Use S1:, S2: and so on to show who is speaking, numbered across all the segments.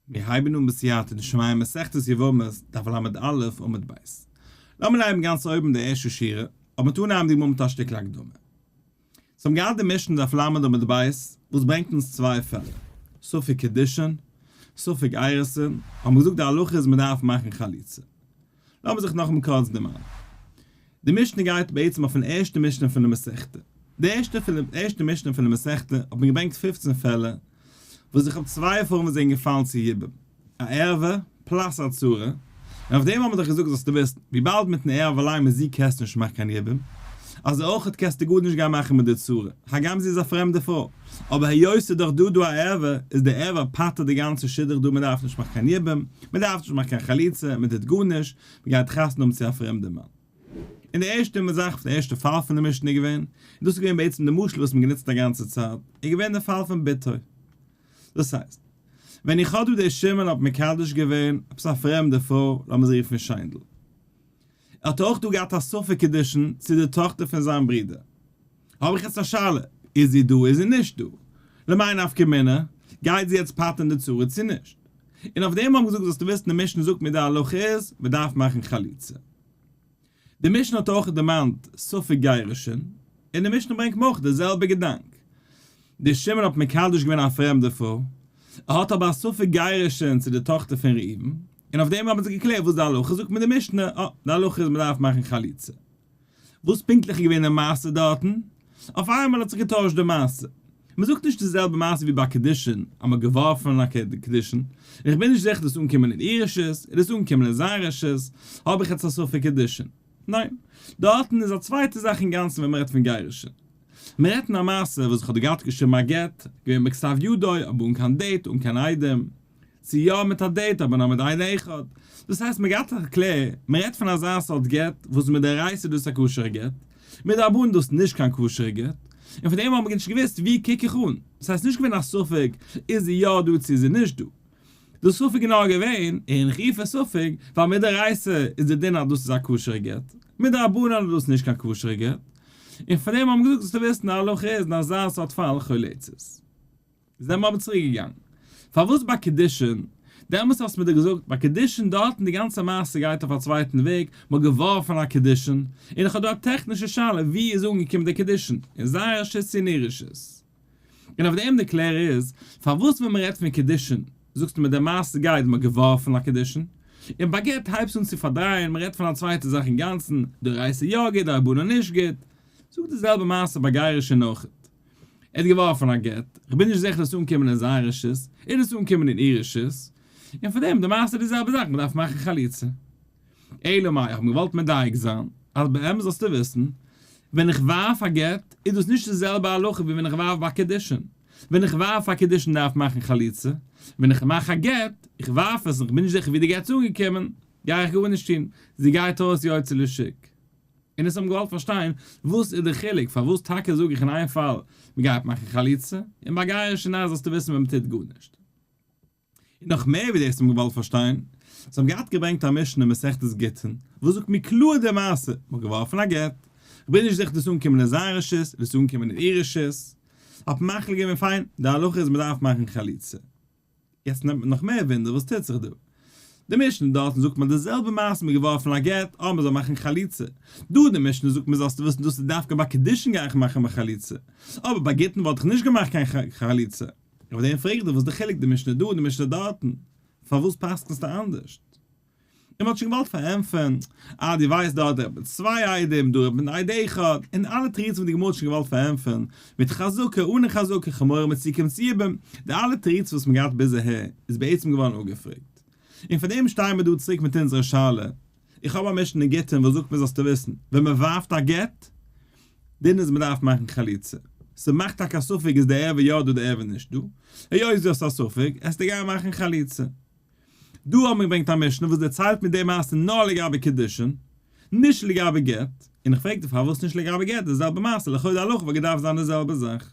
S1: מיר הייבן אן בסייעתא דשמיא מסכת יבמות, דף ל"א עמוד ב'. לאמיר הייבן גאנץ אויבן די ערשטע שורה, אבער מיט אנהייבן די גמרא מיט א שטיקל הקדמה. ס'האבן געהאט די משנה דף ל' עמוד ב', וואס ברענגט אונז צוויי פעלער, ספק קידושין, ספק אירוסין, האבן געזאגט די הלכה איז מ'דארף מאכן חליצה. לאמיר זיך נאכאמאל קורץ דערמאנען. די משנה גייט בעצם אויפן ערשטע משנה פון די מסכתא. די ערשטע פון די ערשטע משנה פון די מסכתא האט מען געברענגט פופצן פעלער, וואס איך האב צוויי פרויען וואס זענען געפאלן צו יבום, א ערווה plus א צרה, און אויף דעם האט מען דאך געזאגט זאלסטו וויסן, וויבאלד מיטן ערווה אליין מיט זי קענסטו נישט מאכן קיין יבום, אזוי אויכעט קענסטו גארנישט גיין מאכן מיט די צרה, הגם זי איז א פרעמדע פרוי, אבער היות ס'איז דאך דא דא א ערווה, איז די ערווה פטר'ט די גאנצע שידוך דא, מ'דארף נישט מאכן קיין יבום, מ'דארף נישט מאכן קיין חליצה, מ'טוט גארנישט, מ'גייט חתונה האבן צו א פרעמדע מאן. און די ערשטע זאך, די ערשטע פאל פון די משנה איז געווען, און דאס איז געווען בעצם די משל וואס מ'האט גענוצט א גאנצע צייט, איז געווען די פאל פון בתו. דאס הייסט, ווען איך האב דא דער שמעון האט מקדש געווען עפעס א פרעמדע פרוי, לאמיר זי רופן שיינדל. ער האט אויך דא געהאט א ספק קידושין צו די טאכטער פון זיין ברודער. האב איך יעצט א שאלה, איז זי דא איז זי נישט דא? למאי נפקא מינה, גייט זי יעצט פטר'ן די צרה צו נישט? און אויף דעם האב איך געזאגט זאלסטו וויסן די משנה זאגט מיר די הלכה איז מען דארף מאכן חליצה. די משנה האט אויך דערמאנט ספק גירושין, און די משנה ברענגט מיר אויך די זעלבע געדאנק. דער שמעון האט מקדש געווען א פרעמדע פרוי, ער האט אבער א ספק גירושין צו די טאכטער פון ראובן, און אויף דעם האבן זיי געקלערט וואס די הלכה זאגט מיט די משנה, אה, די הלכה איז מען דארף מאכן חליצה. וואס פונקטליך איז געווען די מעשה דארטן? אויף איינמאל האט זיך געטוישט די מעשה. מען זאגט נישט די זעלבע מעשה ווי ביי קידושין, אז מען האט געווארפן א קידושין, און איך בין נישט זיכער דאס אנקומען אין איר רשות, איז דאס אנגעקומען אין זיין רשות, האב איך יעצט א ספק קידושין. ניין. דארטן איז א צווייטע זאך אינגאנצן ווען מען רעדט פון גירושין. מען רעדט אין א מעשה וואס איך האב דא געהאט געשריבן א גט, געווען בכתב ידו, אבער אן קיין date, אן קיין עדים. צו יא מיט א date אבער נאר מיט עד אחד. דאס הייסט מען גייט א קלער, מען רעדט פון אזא סארט גט וואס מדאורייתא איז דאס א כשר'ע גט, מדרבנן דאס נישט קיין כשר'ע גט, און פון דעם האב איך נישט געוואוסט ווי קוק איך אן, דאס הייסט נישט געווען א ספק איז זי יא דא צו איז זי נישט דא. דאס ספק איז נאר געווען, און איך רוף עס ספק, ווייל מדאורייתא איז די דין אז דאס איז א כשר'ע גט, מדרבנן איז דאס נישט קיין כשר'ע גט, און פון דעם האב איך געזאגט זאלסטו וויסן די הלכה איז אין אזא סארט פאל חולצת. זענען מיר אבער צוריק געגאנגען. פארוואס ביי קידושין? דעמאלטס האסט מיר דאך געזאגט ביי קידושין דארטן די גאנצע מעשה גייט אויף א צווייטן וועג, מ'האט געווארפן א קידושין, און איך האב דא א טעכנישע שאלה ווי איז אנגעקומען די קידושין, אין זייער רשות צו אין איר רשות? און אויף דעם די קלער איז, פארוואס ווען מ'רעדט פון קידושין זאגסטו מיר די מעשה גייט מ'האט געווארפן א קידושין, און ביי גט הייבסטו אן צו פארדרייען מ'רעדט פון א צווייטע זאך אינגאנצן, דאורייתא יא גוט דרבנן נישט גוט, זאג די זעלבע מעשה ביי גירושין אויכעט. ער האט געווארפן א גט, כ'בין נישט זיכער דאס אנקומען אין זיין רשות, איז דאס אנקומען אין איר רשות, און פאר דעם די מעשה איז די זעלבע זאך, מ'דארף מאכן חליצה. אלא מאי, איך האב געוואלט מדייק זיין, אז באמת זאלסטו וויסן, ווען איך ווארף א גט, איז דאס נישט די זעלבע הלכה ווי ווען איך ווארף ביי קידושין. ווען איך ווארף א קידושין דארף מאכן חליצה, ווען איך מאך א גט, איך ווארף עס און כ'בין נישט זיכער ווי די גט איז אנגעקומען, גיי איך גארנישט טון, זי גייט אויס יוצא לשוק. און עס האבן געוואלט פארשטיין וואס איז די חילוק פארוואס טאקע זאג איך אין איין פאל מען גייט מאכן חליצה און ביי גירושין ניין זאלסטו וויסן ווען מען טוט גארנישט. און נאך מער ווי דאס האבן געוואלט פארשטיין, זיי האבן געהאט געברענגט א משנה אין מסכת גיטין וואס זאגט מיר קלאר די מעשה, מען האט געווארפן א גט, כ'בין נישט זיכער דאס אנקומען אין זיין רשות, דאס אנקומען אין איר רשות, האט מען מחליט געווען פיין, די הלכה איז מען דארף מאכן חליצה. יעצט נעמט מיר נאך מער וואונדער וואס טוט זיך דא. די משנה דארטן זאגט מען די זעלבע מעשה מ'האט געווארפן א גט אה מ'זאל מאכן חליצה. דא די משנה זאגט מען זאלסטו וויסן דאס איז דווקא ביי קידושין גיי איך מאכן ביי חליצה. אבער ביי גיטין וואלט איך נישט געמאכט קיין חליצה. אויף דעם פרעג איך דיר וואס די חילוק די משנה דא און די משנה דארטן? פארוואס פסק'נסטו אנדערשט? און מ'האט שוין געוואלט פארענטפערן, אה דו ווייסט דארט רעדט מען צוויי עדים, דא רעדט מען עד אחד, און אלע תירוצים וואס די גמרא האט שוין געוואלט פארענטפערן, מיט חזקה, אנע חזקה, חמורה מיט צוקומט צו יבום, די אלע תירוצים וואס מ'האט געהאט ביז אהער, איז בעצם געווארן אפגעפרעגט. און פאר דעם שטייען מיר דא צוריק מיט אונזערע שאלה, איך האב א משנה אין גיטין וואס זאגט מיר זאלסטו וויסן, ווען מ'ווארפט א גט, דין איז מ'דארף מאכן חליצה. ס'מאכט טאקע א ספק איז די ערווה יא דא די ערווה נישט דא, היות דו האסט א ספק, עסטו גיין מאכן חליצה. דא האט מען געברענגט א משנה וואס דערציילט מיר די מעשה נאר לגבי קידושין, נישט לגבי גט, און איך פרעג דיר פארוואס נישט לגבי גט, די זעלבע מעשה, לכאו' די הלכה וואלט געדארפט זיין די זעלבע זאך.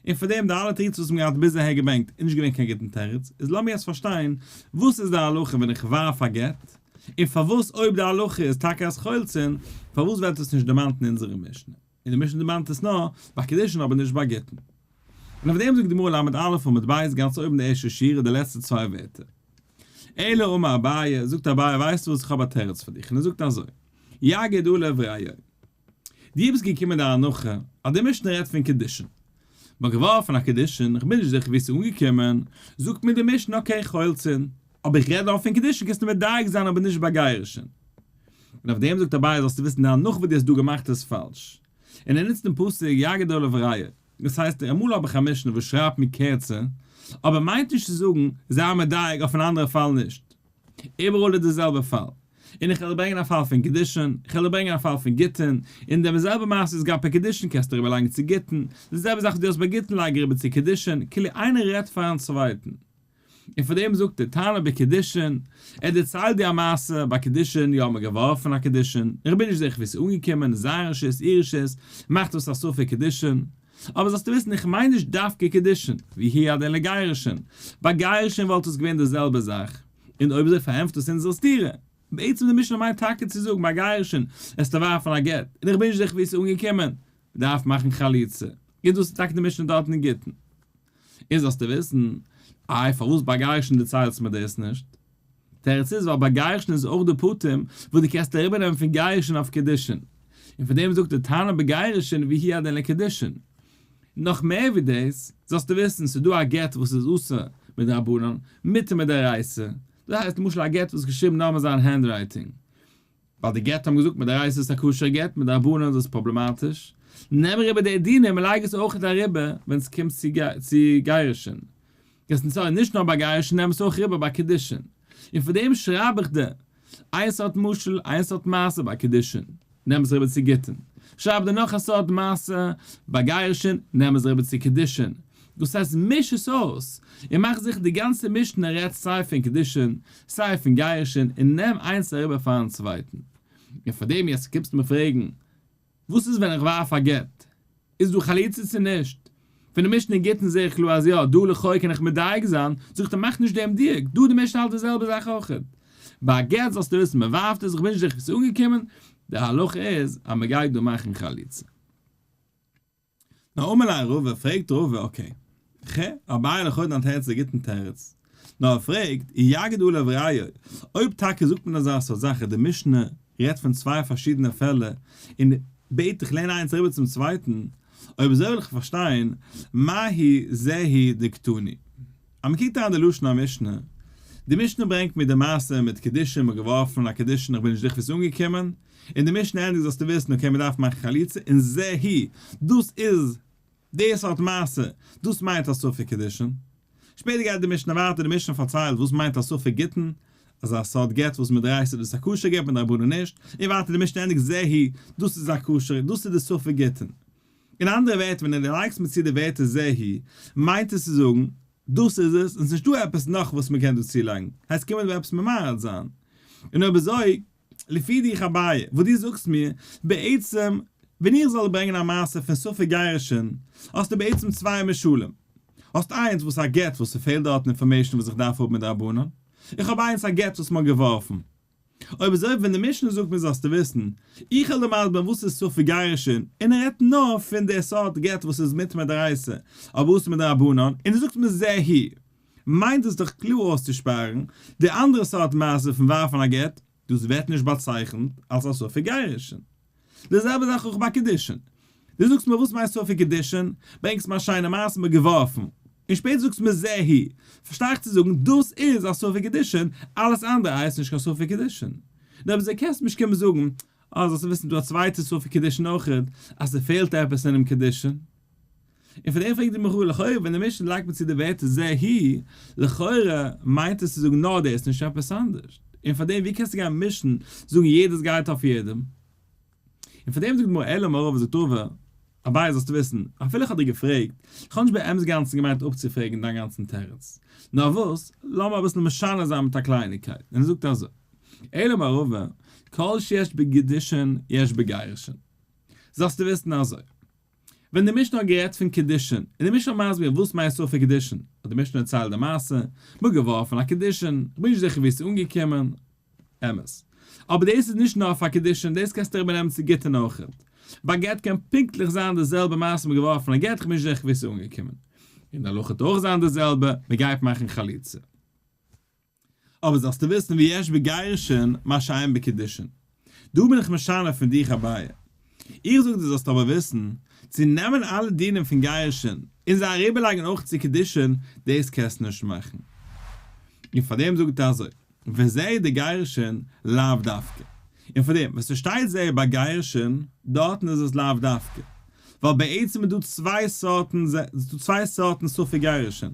S1: און פאר דעם די אלע תירוצים וואס מען האט ביז אהער געברענגט איז נישט געווען קיין גוטן תירוץ, איז לאמיר יעצט פארשטיין וואס איז די הלכה ווען איך ווארף א גט, און פארוואס אויב די הלכה איז טאקע אז חולצין, פארוואס ווערט עס נישט דערמאנט אין אונזערע משנה, און די משנה דערמאנט עס נאר ביי קידושין אבער נישט ביי גיטין. און אויף דעם זאגט די גמרא ל' עמוד ב' גאנץ אויבן די ערשטע שורה די לעצטע צוויי ווערטער. אלא אמר אביי, זאגט אביי ווייסטו וואס איך האב א תירוץ פאר דיך, און ער זאגט אזוי, יגיד עליו רעהו. דו ביסט געקומען די הנחה אז די משנה רעדט פון קידושין. מ'האט געווארפן א קידושין, כ'בין נישט זיכער ווי ס'איז אנגעקומען, זאגט מיר די משנה okay חולצין, אבער איך רעד נאר פון קידושין קענסטו מדייק זיין אבער נישט ביי גירושין. און אויף דעם זאגט אביי זאלסטו וויסן די הנחה וואס דו האסט דא געמאכט איז פאלש. און ער נוצט דעם פסוק יגיד עליו רעהו. דאס הייסט אמאל האב איך א משנה וואס שרייבט מיר קערצער, אבער מיינט נישט צו זאגן זיי מדייק אויף אן אנדערע פאל נישט. איבעראל איז די זעלבע פאל. און איך וועל דיר ברענגען א פאל פון קידושין, איך וועל דיר ברענגען א פאל פון גיטין, און די זעלבע מעשה איז גאר ביי קידושין קענסטו אריבער לייגן צו גיטין, די זעלבע זאך וואס דו האסט ביי גיטין לייג אריבער צו קידושין, כאילו איינער רעדט פארן צווייטן. און פאר דעם זאגט ער תנא בקידושין, ער דערציילט דיר א מעשה ביי קידושין, יא מ'האט געווארפן א קידושין, איך בין נישט זיכער ווי ס'איז אנגעקומען, זיין רשות, איר רשות, מאכט דאס א ספק קידושין, אבער זאלסטו וויסן איך מיין נישט דווקא קידושין, והוא הדין לגירושין, ביי גירושין וואלט עס געווען די זעלבע זאך, און אויב אזוי פארענטפערט עס אונזער סתירה, בעצם די משנה מיינט טאקע צו זאגן ביי גירושין עסטו ווארפן א גט, און איך בין נישט זיכער ווי עס איז אנגעקומען, מ'דארף מאכן חליצה, און דאס איז טאקע די משנה דארט אין גיטין. און זאלסטו וויסן, איי פארוואס ביי גירושין דערציילסטו מיר דאס נישט? תירוץ איז ווייל ביי גירושין איז אויך דא פרטים וואס דו קענסט אריבערנעמען פון גירושין אויף קידושין, און פון דעם זאגט דער תנא בגירושין והוא הדין לקידושין. נאך מער ווי דאס, זאלסטו וויסן, ס'איז דא א גט וואס איז אסור מדרבנן, מותר מדאורייתא, דאס הייסט למשל א גט וואס איז געשריבן נאר מיט זיין handwriting, ווייל די גט האבן געזאגט מדאורייתא איז עס א כשר גט, מדרבנן איז עס פראבלעמאטיש, נעם אריבער די דינים און לייג עס אויכעט אריבער ווען עס קומט צו גירושין. sorry, נישט נאר ביי גירושין, נעם עס אויך אריבער ביי קידושין. און פאר דעם שרייב איך דיר, איין סארט משל, איין סארט מעשה ביי קידושין, נעם עס אריבער צו גיטין. שרייב דיר נאך א סארט מעשה ביי גירושין, נעם עס אריבער צו קידושין. דאס הייסט מיש עס אויס, און מאך זיכער די גאנצע משנה רעדט סיי פון קידושין, סיי פון גירושין, און נעם איינס אריבער פארן צווייטן. און פאר דעם יעצט קומסטו מיר פרעגן, וואס איז ווען איך ווארף א גט? איז דא חליצה צו נישט? פון די משנה אין גיטין זעה איך קלאר אז יא, דא לכאו' קען איך מדייק זיין, זאגט ער מאך נישט דעם דיוק, דא די משנה האלט די זעלבע זאך אויכעט. ביי א גט זאלסטו וויסן מען ווארפט עס, איך בין נישט זיכער ווי ס'איז אנגעקומען, די הלכה איז אז מען גייט דא מאכן חליצה. נאר אמר ליה רבא, פרעגט רבא, okay, ח, אביי לכאו' דיין תירוץ איז א גוטן תירוץ, נאר ער פרעגט, יגיד עליו רעהו, אויב טאקע זאגט מען אזא סארט זאך אז די משנה רעדט פון צוויי פארשידענע פעלער און בעט איך לערן איינס אריבער צום צווייטן, אויב אזוי וויל איך פארשטיין, מאי זה הוא דקתני. אז מען קוקט אריין די לשון המשנה, די משנה ברענגט מיר די מעשה מיט קידושין, מ'האט געווארפן א קידושין, איך בין נישט זיכער ווי ס'איז אנגעקומען, און די משנה ענדיגט זאלסטו וויסן okay מען דארף מאכן חליצה, און זה הוא, דאס איז די סארט מעשה, דאס מיינט א ספק קידושין. שפעטער גייט די משנה ווייטער, די משנה פארציילט וואס מיינט א ספק גיטין, אזא סארט גט וואס מדאורייתא איז דאס א כשר גט מדרבנן נישט, און ווייטער די משנה ענדיגט זה הוא, דאס איז א כשר, דאס איז די ספק גיטין. אין אנדערע ווערטער ווען דו לייגסט מיר צו די ווערטער זה הוא, מיינט עס צו זאגן, דאס איז עס, און עס איז נישטא עפעס נאך וואס מען קען דא צולייגן, הייסט קען מען דא עפעס ממעט זיין. און אויב אזוי, לפי דיך אביי, וואס דו זאגסט מיר, בעצם, ווען איך זאל ברענגען א מעשה פון ספק גירושין, האסטו בעצם צוויי משלים. האסט איינס וואס א גט וואס ס'פעלט דארטן information וואס איך דארף האבן מדרבנן, איך האב איינס א גט וואס מ'האט געווארפן. אויב אזוי ווען די משנה זאגט מיר זאלסטו וויסן, איך וועל דיר מסביר וואס איז ספק גירושין, און ער רעדט נאר פון די סארט גט וואס איז מותר מדאורייתא, אבער אסור מדרבנן, און דו זאגסט מיר זה הוא, מיינט דאס דאך קלאר אויסצושפארן די אנדערע סארט מעשה פון ווארפן א גט, דאס ווערט נישט באצייכנט אלס א ספק גירושין. די זעלבע זאך אויך ביי קידושין. דו זאגסט מיר וואס מיינט ספק קידושין, ברענגסט מיר א שיינע מעשה מיר געווארפן, און שפעטער זאגסטו מיר זה הוא, פארשטיי איך צו זאגן דאס איז א ספק קידושין, אלעס אנדערע הייסט נישט קיין ספק קידושין. נו אבער זיי קענסט נישט קומען זאגן, אה זאלסטו וויסן דא א צווייטע ספק קידושין אויכעט, אז ס'פעלט עפעס אינעם קידושין. און פון דעם פרעגט די גמרא, לכאורה ווען די משנה לייגט מען צו די ווערטער זה הוא, לכאורה מיינט עס צו זאגן נאר דאס נישט עפעס אנדערש, און פאר דעם ווי קענסטו גיין מישן זאגן יעדעס גייט אויף יעדעם? און פאר דעם זאגט די גמרא אלא אמר רבא זאגט רבא, אביי זאלסטו וויסן, אפילו איך האב דיר געפרעגט, איך האב נישט באמת גאנצן געמיינט אפצופרעגן דיין גאנצן תירוץ, נאר וואס, לאמיר אביסל משנה זיין מיט א קלייניקייט, און ער זאגט אזוי, אלא אמר רבא, כל שיש בקידושין יש בגירושין, זאלסטו וויסן אזוי. ווען די משנה האט גערעדט פון קידושין, און די משנה האט מסביר געווען וואס מיינט ספק קידושין, האט די משנה דערציילט די מעשה, מ'האט געווארפן א קידושין, כ'בין נישט זיכער ווי עס איז אנגעקומען, אמת. אבער דאס איז נישט נאר פאר קידושין, דאס קענסטו אריבערנעמען צו גיטין אויכעט. ביי גט קען פונקטליך זיין די זעלבע מעשה מ'האט געווארפן א גט, כ'בין נישט זיכער ווי עס איז אנגעקומען. און די הלכה וועט אויך זיין די זעלבע, מען גייט מאכן חליצה. אבער זאלסטו וויסן ויש בגירושין מה שאין בקידושין. דא בין איך משנה פון דיך אביי. איך זאג דיר זאלסט אבער וויסן, צו נעמען אלע דינים פון גירושין און זיי אריבערלייגן אויך צו קידושין, דאס קענסטו נישט מאכן. און פארדעם זאגט ער אזוי, וזה דגירושין לאו דווקא. און פארדעם ווען ס'שטייט זה ביי גירושין, דארטן איז עס לאו דווקא. ווייל בעצם איז דא צוויי סארטן, ס'איז דא צוויי סארטן ספק גירושין.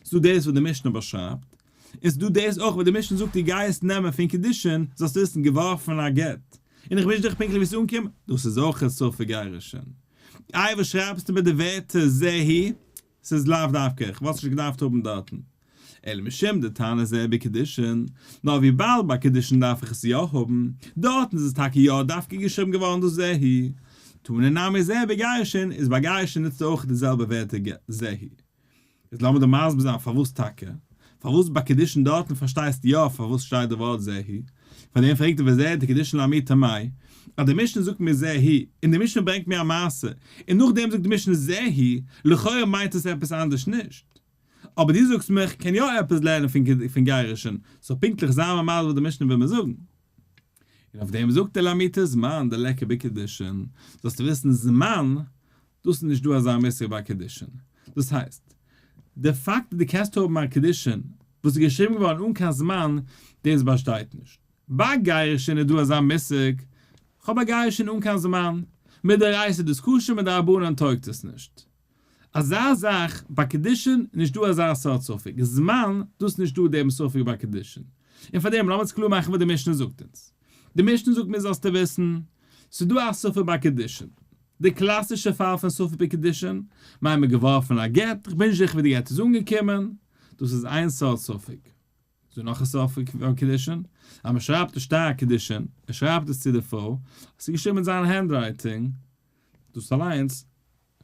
S1: ס'דא דאס וואס די משנה באשרייבט, און ס'דא דאס אויך וואס די משנה זאגט דו גייסט נעמען פון קידושין, זאלסטו וויסן געווארפן א גט, און איך וויש דיך פונקטליך ווי ס'איז אנגעקומען, דאס איז אויך א ספק גירושין. איי וואס שרייבסטו מיט די ווערטער זה היא? ס'איז לאו דווקא, איך וואלט עס נישט געדארפט האבן דארטן. אלא משום דתנא זה בקידושין, נאר וויבאלד ביי קידושין דארף איך עס יא האבן, דארטן איז עס טאקע יא דווקא געשריבן געווארן דאס זה היא. תנא נמי זה בגירושין, איז ביי גירושין נוצט ער אויך די זעלבע ווערטער זה היא. איז לאמיר דיר מסביר זיין פארוואס טאקע, פארוואס ביי קידושין דארטן פארשטייסטו יא פארוואס שטייט די ווארט זה היא, פאר דעם פרעגט ער וזה דקידושין לאמעוטי מאי, אז די משנה זאגט מיר זה היא, און די משנה ברענגט מיר א מעשה, און נאכדעם זאגט די משנה זה היא, לכאורה מיינט עס עפעס אנדערש נישט. אבער דו זאגסט מיר כ'קען יא עפעס לערנען פון גירושין, סאו פונקטליך זיי מיר מסביר וואס די משנה וויל מיר זאגן. און אויף דעם זאגט ער לאמעוטי זמן דליכא בקידושין, זאלסטו וויסן זמן דאס איז נישט דא אזא מושג ביי קידושין. דאס הייסט, די פאקט אז דו קענסט האבן א קידושין וואס איז געשריבן געווארן אן קיין זמן, דאס באשטייט נישט. ביי גירושין איז דא אזא מושג, כ'האב א גירושין אן קיין זמן, מדאורייתא איז דאס כשר מדרבנן טויגט עס נישט. אזא זאך ביי קידושין איז נישט דא אזא סארט ספק, זמן, דאס איז נישט דא דעם ספק ביי קידושין. און פארדעם לאמיר אונז קלאר מאכן וואס די משנה זאגט אונז. די משנה זאגט מיר זאלסטו וויסן, ס'איז דא א ספק ביי קידושין. די קלאסישע פאל פון ספק בקידושין, מיינט מען געווארפן א גט, כ'בין נישט זיכער ווי די גט איז אנגעקומען, דאס איז איין סארט ספק. איז דא נאך א ספק ביי קידושין? אז מען שרייבט א שטר קידושין, ער שרייבט עס צו די פרוי, עס איז געשריבן מיט זיין handwriting, דאס אליינס,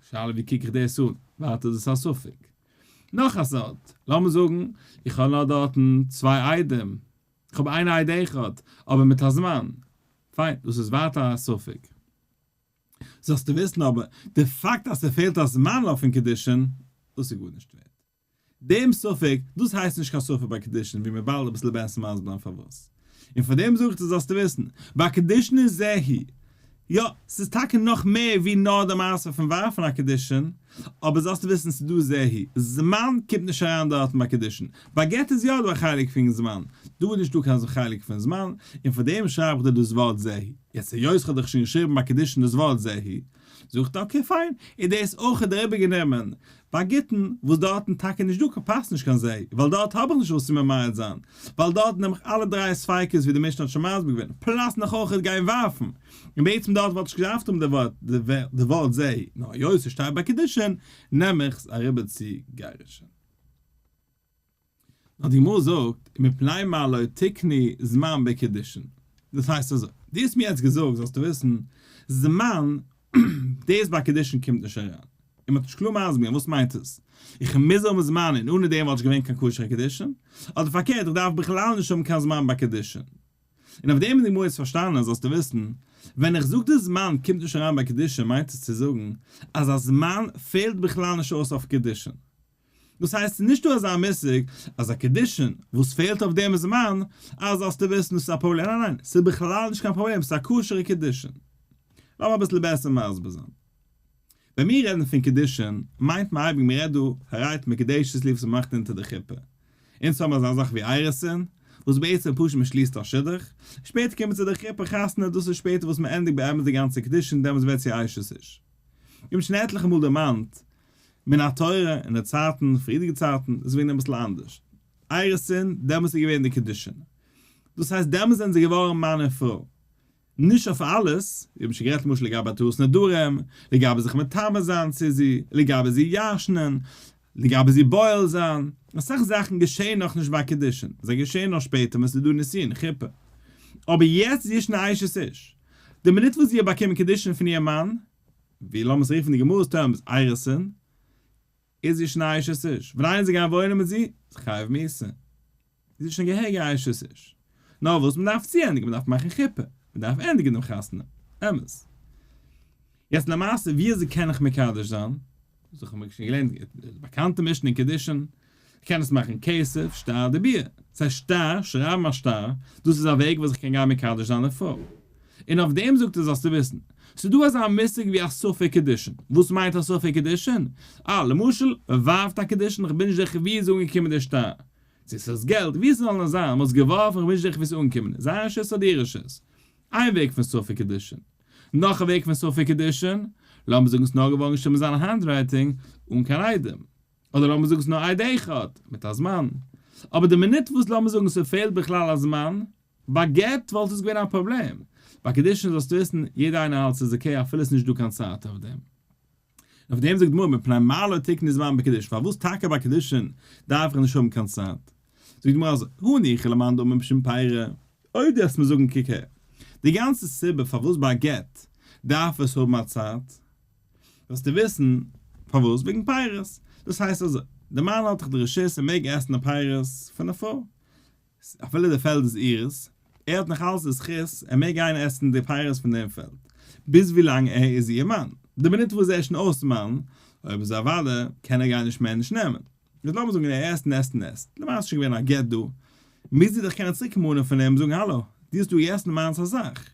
S1: שאלה ווי קוק איך דאס אן, ווייטער איז עס א ספק. נאך א סארט, לאמיר זאגן איך האב נאר דארטן צוויי עדים, איך האב איין עד אחד, אבער מיט א זמן, פיין, דאס איז ווייטער א ספק. זאלסטו וויסן אבער, די פאקט אז ס'פעלט א זמן אויפן קידושין, דאס איז גארנישט ווערט. דעם ספק, דאס הייסט נישט קיין ספק ביי קידושין, ווי מיר באלד אביסל בעסער מסביר זיין פארוואס. און פאר דעם זאג איך דיר זאלסטו וויסן, ביי קידושין איז זה היא. יא, ס'איז טאקע נאך מער ווי נאר די מעשה פון ווארפן א קידושין, אבער זאלסטו וויסן ס'איז דא זה היא. זמן קומט נישט אריין דארטן ביי קידושין. ביי גט איז יא דא א חלק פון זמן, דא איז נישטא קיין חלק פון זמן, און פאר דעם שרייב איך דיר דאס ווארט זה היא. יעצט היות כ'האב דיך שוין געשריבן ביי קידושין דאס ווארט זה היא, זאגט ער okay פיין, איז דאס אויך דעריבער גענומען ביי גיטין, וואס דארטן טאקע נישט דא פאסט נישט קיין זה, ווייל דארט האב איך נישט וואס צו ממעט זיין, ווייל דארט נעם איך אלע דריי ספיקות ווי די משנה האט שוין מסביר געווען, plus נאך אויך גיין ווארפן, און בעצם דארט וואלט איך געדארפט האבן די ווארט זה, נאר היות ס'שטייט ביי קידושין, נעם איך עס אריבער צו גירושין. נאר די גמרא זאגט ומפני מה לא תקנו זמן בקידושין, דאס הייסט אזוי, דו האסט מיר יעצט געזאגט זאלסטו וויסן, זמן דאס ביי קידושין קומט נישט אריין, און מען האט נישט קלאר מסביר געווען וואס מיינט עס, איך מוז האבן זמן און אנע דעם וואלט נישט געווען קיין כשר'ע קידושין, אדער פארקערט איך דארף בכלל נישט האבן קיין זמן ביי קידושין. און אויף דעם איז די גמרא יעצט פארשטאנען זאלסטו וויסן, ווען איך זאג די זמן קומט נישט אריין ביי קידושין מיינט עס צו זאגן אז א זמן פעלט בכלל נישט אויס אויף קידושין. דאס הייסט ס'איז נישטא אזא מושג אז א קידושין וואס פעלט אויף דעם זמן, אז זאלסטו וויסן דאס איז א פראבלעם, ניין ניין, ס'איז בכלל נישט קיין פראבלעם, ס'איז א כשר'ע קידושין. לאמיר אביסל בעסער מסביר זיין. ווען מיר רעדן פון קידושין, מיינט מען אייביג מ'רעדט דא הרי את מקודשת לי וואס מ'מאכט אונטער די חופה. אונז האבן אזא זאך ווי אירוסין, וואס בעצם פשוט מ'שליסט א שידוך, שפעטער קומט מען צו די חופה חתונה, דאס איז שפעטער וואס מ'ענדיגט באמת די גאנצע קידושין, דעמאלטס ווערט זי אשת איש. איך האב שוין עטליכע מאל דערמאנט, מן התורה, אין די צייטן, פריערדיגע צייטן, איז געווען אביסל אנדערש. אירוסין, דעמאלטס איז געווען די קידושין. דאס הייסט דעמאלטס זענען זיי געווארן מאן און פרוי. נישט אויף אלעס, מיר האבן שוין גערעדט למשל לגבי התרת נדרים, לגבי זיך מטמא זיין צו זי, לגבי זי ירש'נען, לגבי זי בועל זיין, אסאך זאכן געשעען נאכנישט ביי קידושין, זיי געשעען נאר שפעטער ווען ס'איז דא נישואין, חופה. אבער יעצט איז זי שוין א אשת איש. די מינוט וואס זי האט באקומען קידושין פון איר מאן, ווי לאמיר עס רופן די גמרא'ס terms אירוסין, איז זי שוין א אשת איש. ווען איינער זאל גיין וואוינען מיט זי, איז חייב מיתה. זי איז שוין געהעריג א אשת איש. נאר וואס מען דארף צוענדיגן, מען דארף מאכן חופה, מען דארף ענדיגן דעם חתונה. אמת. יעצט למעשה ווי אזוי קען איך מקדש זיין? אזוי האבן מיר שוין געלערנט די באקאנטע משנה אין קידושין, איך קען עס מאכן כסף, שטר דביאה. ס'הייסט שטר, שרייבן א שטר, דאס איז א וועג וואס איך קען גיין מקדש זיין די פרוי. און אויף דעם זאגט ער זאלסטו וויסן, ס'איז דא אזא מושג ווי א ספק קידושין. וואס מיינט א ספק קידושין? אה, למשל, מ'ווארפט א קידושין, כ'בין נישט זיכער ווי איז אנגעקומען די שטר. צו ס'איז געלט, ווי ס'זאל נאר זיין, מ'האט עס געווארפן, כ'בין נישט זיכער ווי ס'איז אנגעקומען, זיין רשות אדער איר רשות. איין וועג פון ספק קידושין. נאך א וועג פון ספק קידושין, לאמיר זאגן ס'איז נאר געווארן געשריבן אין זיין handwriting אן קיין עדים. אדער לאמיר זאגן ס'איז נאר עד אחד, מיט א זמן. אבער די מינוט וואס לאמיר זאגן ס'פעלט בכלל א זמן, ביי גט וואלט עס געווען א פראבלעם. ביי קידושין זאלסטו וויסן, יעדער איינער האלט ס'איז okay אפילו ס'איז נישט דא קיין צייט אויף דעם. און אויף דעם זאגט די גמרא מפני מה לא תקנו זמן בקידושין, פארוואס טאקע ביי קידושין דארף איך נישט האבן קיין צייט? זאגט די גמרא אזוי, הניחא למאן דאמר משום פירי, אויב דו וועסט מיר זאגן קוק הער, די גאנצע סיבה פארוואס ביי א גט דארף עס האבן א צייט, זאלסטו וויסן פארוואס, וועגן פירות, דאס הייסט אזוי, די מאן האט דאך די רשות ער מעג עסן די פירות פון די פרוי, אפילו די פעלד איז אירס, ער האט נאך אלץ די זכות, ער מעג גיין עסן די פירות פון דעם פעלד, ביז ווילאנג ער איז איר מאן, די מינוט וואס ער איז שוין אויס מאן, אויב איז אוודאי, קען ער גיין נישט מער נישט נעמען. איז לאמיר זאגן ער עסט און עסט און עסט, למעשה איז שוין געווען א גט דא, מוז זי דאך קענען צוריק מאנען פון אים און זאגן האלא, דו האסט דא געגעסן מיינס א זאך.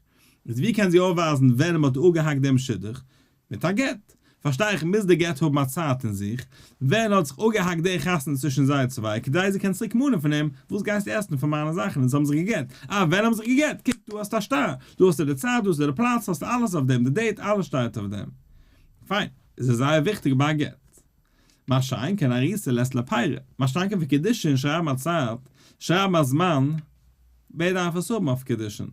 S1: איז ווי קען זי אויפווייזן ווען מען האט אפגעהאקט דעם שידוך? מיט א גט. פארשטיי איך מוז די גט האבן א צייט אין זיך, ווען האט זיך אפגעהאקט די חתונה צווישן זיי צוויי, כדי זי קען צוריק מאנען פון אים, וואס גייסטו עסן פון מיינע זאכן, אונז האבן זיך געגט, אה ווען האבן זיך געגט, קוק דא האסטו א שטר, דא האסטו די צייט, דא האסטו די פלאץ, האסטו אלעס אויף דעם, די date, אלעס שטייט אויף דעם. פיין, איז עס זייער וויכטיג ביי א גט. מה שאין כן ארוסה לית לה פירי, מה שאין כן פון קידושין שרייבן א צייט, שרייבן א זמן, ווער דארף עס האבן אויף קידושין?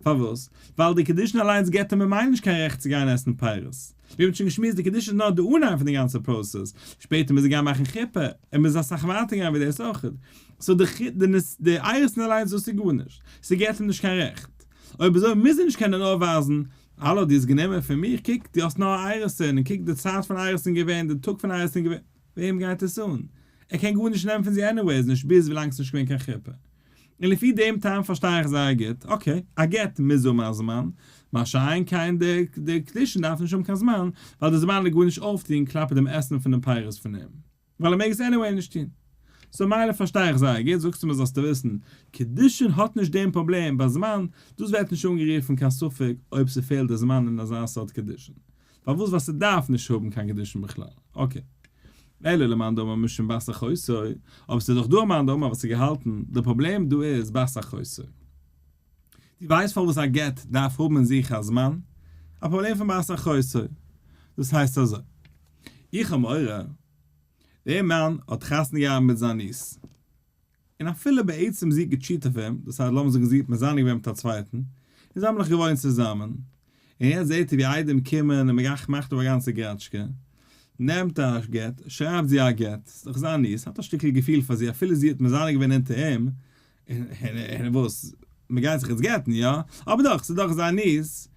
S1: פארוואס? ווייל די קידושין אליינס געבט אים ממילא נישט קיין רעכט צו גיין עסן פירות. ווי מ'האט שוין געשמועסט, די קידושין איז נאר די אנהייב פון די גאנצע פראסעס, שפעטער מוז ער גיין מאכן חופה, ער מוז אסאך ווייטער גיין ווי דאס אויך. so די אירוסין אליינס דאס איז גארנישט, ס'געבט אים נישט קיין רעכט. אויב אזוי מוז ער נישט קענען אויפווייזן, האלא דו האסט גענומען פון מיר, קוק דו האסט נאר אירוסין, און קוק די צייט פון אירוסין געווען, די טאג פון אירוסין געווען, וועם גייט עס אן? ער קען גארנישט נעמען פון זי anyways נישט ביז ווילאנג ס'נישט געווען קיין חופה. און לפי דעם טעם פארשטיי איך זייער גוט, okay, א גט מוז האבן א זמן, מה שאין כן די קידושין דארף נישט האבן קיין זמן, ווייל די זמן וועט גארנישט אויפטון כלפי דעם עסן פון די פירות פון אים, ווייל ער מעג עס anyway נישט טון. so מילא פארשטיי איך זייער גוט, זאגסטו מיר זאלסטו וויסן, קידושין האט נישט דעם פראבלעם ביי זמן, דאס ווערט נישט אנגערופן קיין ספק אויב ס'פעלט די זמן אין אזא סארט קידושין. פארוואס? ווייל ס'דארף נישט האבן קיין קידושין בכלל. okay. אלא למאן דאמר משום בת אחותו, אבער ס'איז דאך דא א מאן דאמר וואס האט געהאלטן, די פראבלעם דא איז בת אחותו. דו ווייסט פארוואס א גט דארף האבן אין זיך א זמן? א פראבלעם פון בת אחותו. דאס הייסט אזוי, איך האב מורא, דער מאן האט חתונה געהאט מיט זיין niece, און אפילו בעצם זי האט גע cheat אויף אים, דאס הייסט לאמיר זאגן זי האט מזנה געווען מיט א צווייטן, און זיי האבן נאך געוואוינט צוזאמען, און יעצט זעט ער ווי עדים קומען און מ'גאכט מאכט אויף א גאנצע גראטשקע, נעמט א גט, שרייבט זי א גט, ס'איז דאך זיין niece, האט א שטיקל געפיל פאר זי אפילו זי האט מזנה געווען אונטער אים, און וואס? מ'גייט זיך יעצט גט'ן, יא? אבער דאך, ס'איז דאך זיין niece,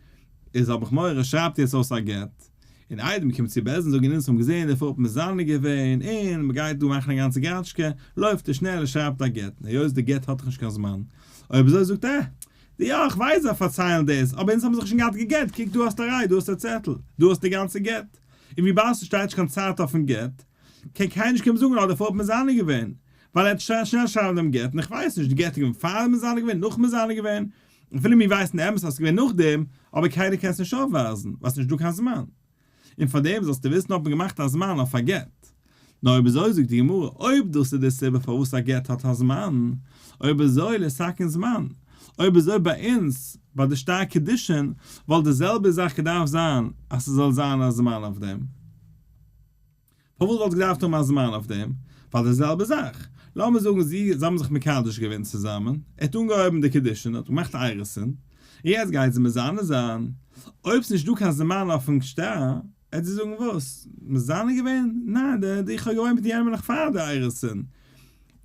S1: איז האב איך מורא, שרייבט יעצט אויס א גט, און עדים קומט צו בית דין זאגן אונז האבן געזען די פרוי האט מזנה געווען, און מ'גייט דא מאכן א גאנצע גראטשקע, לויפט ער שנעל און שרייבט א גט, און היות די גט האט דאך נישט קיין זמן, אויב אזוי זאגט ער, די יא איך ווייס זיי פארציילן דאס, אבער אונז האבן זיך שוין געהאט גע'גט, קוק דא האסטו א ראי', דא האסטו א צעטל, דא האסטו די גאנצע גט, און וויבאלד ס'שטייט נישט קיין צייט אויפן גט, קען קיינער נישט קומען זאגן אז די פרוי האט מזנה געווען, ווייל ער האט שנעל שרייבן דעם גט, און איך ווייס נישט, די גט איז געווען פאר מזנה געווען, נאך מזנה געווען, אפילו מיר ווייסן די אמת אז ס'איז געווען נאכדעם, אבער קיינער קען עס נישט אויפווייזן, ווייל ס'איז נישט דא קיין זמן. און פאר דעם זאלסטו וויסן האט מען געמאכט א זמן אויף א גט. נאר אויב אזוי זאגט די גמרא, אויב דאס איז די סיבה פארוואס א גט האט א זמן, אויב אזוי ליתקן זמן, אויב אזוי ביי אונז, ביי די שטר קידושין, וואלט די זעלבע זאך געדארפט זיין אז ס'זאל זיין א זמן אויף דעם. פארוואס וואלט געדארפט האבן א זמן אויף דעם? ווייל די זעלבע זאך. לאמיר זאגן זי, זיי האבן זיך מקדש געווען צוזאמען, ער האט אנגעהויבן די קידושין, האט געמאכט אירוסין, און יעצט גייט זי מזנה זיין. אויב ס'נישט דא קיין זמן אויפן שטר, עט זי זאגן וואס? מזנה געווען? ניין, די איך האב געוואוינט מיט יענעם נאך פאר די אירוסין.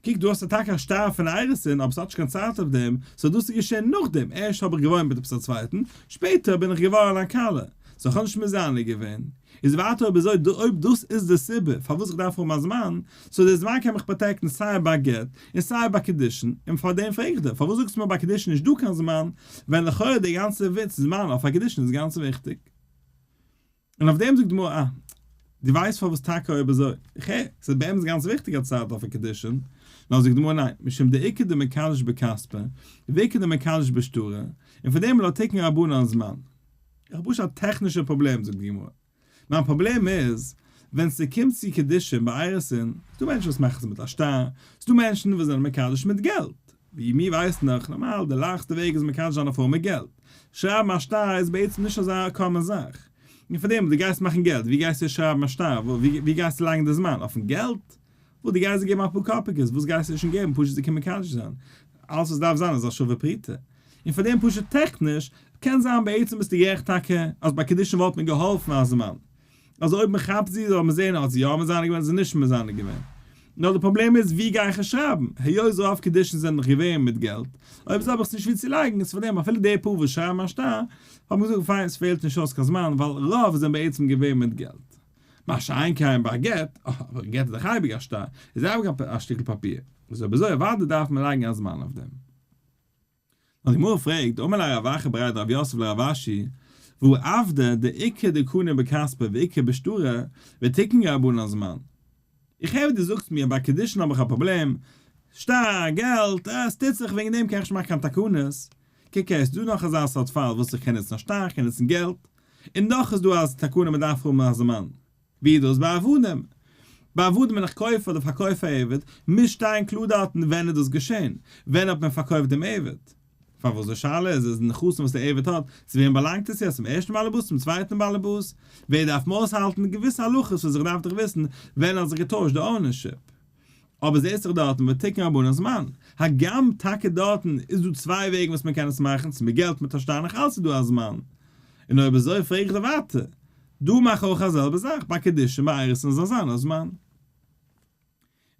S1: קוק דא האסטו טאקע א שטר פון אירוסין אבער ס'האט נישט קיין צייט אויף דעם, so דאס איז געשען נאכדעם, ערשט האב איך געוואוינט מיט עפעס א צווייטן, שפעטער בין איך געווארן א כלה, so כ'האב נישט מזנה געווען. איז ווייטער אויב אזוי אויב דאס איז די סיבה פארוואס איך דארף האבן א זמן, so דער זמן קען מיך protect ן סיי ביי גט און סיי ביי קידושין, און פאר דעם פרעג איך דיר פארוואס זאגסטו מיר ביי קידושין נישט דא קיין זמן, ווען לכאורה די גאנצע וויץ זמן אויף א קידושין איז גאנץ וויכטיג. און אויף דעם זאגט די גמרא אה. דו ווייסט פארוואס טאקע אויב אזוי? איך הער, ס'איז באמת גאנץ וויכטיג א צייט אויף א קידושין, נאר זאגט די גמרא ניין, משום דאיכא דמקדש בכספא, ואיכא דמקדש בשטרא, און פאר דעם לא תיקן רבנן זמן. איך האב פשוט א טעכנישע פראבלעם זאגט די גמרא. מיין פראבלעם איז, ווען ס'קומט צו קידושין ביי אירוסין, ס'דא מענטשן וואס מאכן עס מיט א שטר, ס'דא מענטשן וואס זענען מקדש מיט געלט, ווי מיר ווייסן דאך, נארמאל די לייכסטע וועג איז מקדש זיין א פרוי מיט געלט. שרייבן א שטר איז בעצם נישט אזא common זאך. און פאר דעם, דו גייסט מאכן געלט, ווי גייסטו שרייבן א שטר? ווי גייסטו לייגן די זמן? אויפן געלט? וואס, דו גייסט זיי געבן אפאר קאפיקעס, וואס גייסטו שוין געבן? פשוט זיי קומען מקדש זיין. אלעס וואס דארף זיין איז א שווה פרוטה. און פאר דעם פשוט טעכניש, קען זיין בעצם ביסטו גערעכט טאקע אז ביי קידושין וואלט מען געהאלפן א זמן. אז אויב מען כאפט זי זאל מען זען האט זי יא מזנה געווען אדער נישט מזנה געווען. נאר די פראבלעם איז ווי גיי איך עס שרייבן? היות רוב קידושין זענען דאך געווען מיט געלט, אויב אזוי האב איך עס נישט ווי צו לייגן, איז פארדעם אפילו די פאר וואס שרייבן א שטר, האבן געזאגט פיין עס פעלט נישט אויס קיין זמן ווייל רוב זענען בעצם געווען מיט געלט. מה שאין כן ביי א גט, אבער גט איז דאך אייביג א שטר, איז אייביג א שטיקל פאפיר, איז אויב אזוי אוודאי דארף מען לייגן א זמן אויף דעם. נאר די גמרא פרעגט, אמר ליה רב אחא בריה דרב יוסף לרב אשי, והא עבדא דאיכא דקני בכספא ואיכא בשטרא, ותיקן רבנן זמן. איך הער ווי דו זאגסט מיר, ביי קידושין האב איך א פראבלעם, שטר, געלט, אה, עס טוט זיך, וועגן דעם קען איך נישט מאכן קיין תקנות. קוק הער, ס'איז דא נאך אזא סארט פאל וואס איך קען נוצן א שטר, איך קען נוצן געלט, און דאך איז דא א תקנה מען דארף האבן א זמן. ווי איז דאס ביי עבדים? ביי עבדים ווען איך קויף אדער פארקויף א עבד, מוז שטיין קלאר דארטן ווען איז דאס געשען, ווען האט מען פארקויפט דעם עבד. פארוואס די שאלה איז, איז נכסים וואס דער עבד האט, צו וועם באלאנגט עס יעצט, צום ערשטן באלעבאס, צום צווייטן באלעבאס, ווער דארף מען אויסהאלטן, געוויסע הלכות וואס איך דארף דאך וויסן ווען האט זיך געטוישט די ownership. אבער זעסט דאך דארטן ותיקן רבנן זמן, הגם טאקע דארטן איז דא צוויי וועגן וואס מען קען עס מאכן, צו מיט געלט מיט א שטר נאך אלץ איז דא א זמן. און אויב אזוי פרעג איך דיר ווייטער, דא מאך אויך א זעלבע זאך ביי קידושין ביי אירוסין זאל זיין א זמן. און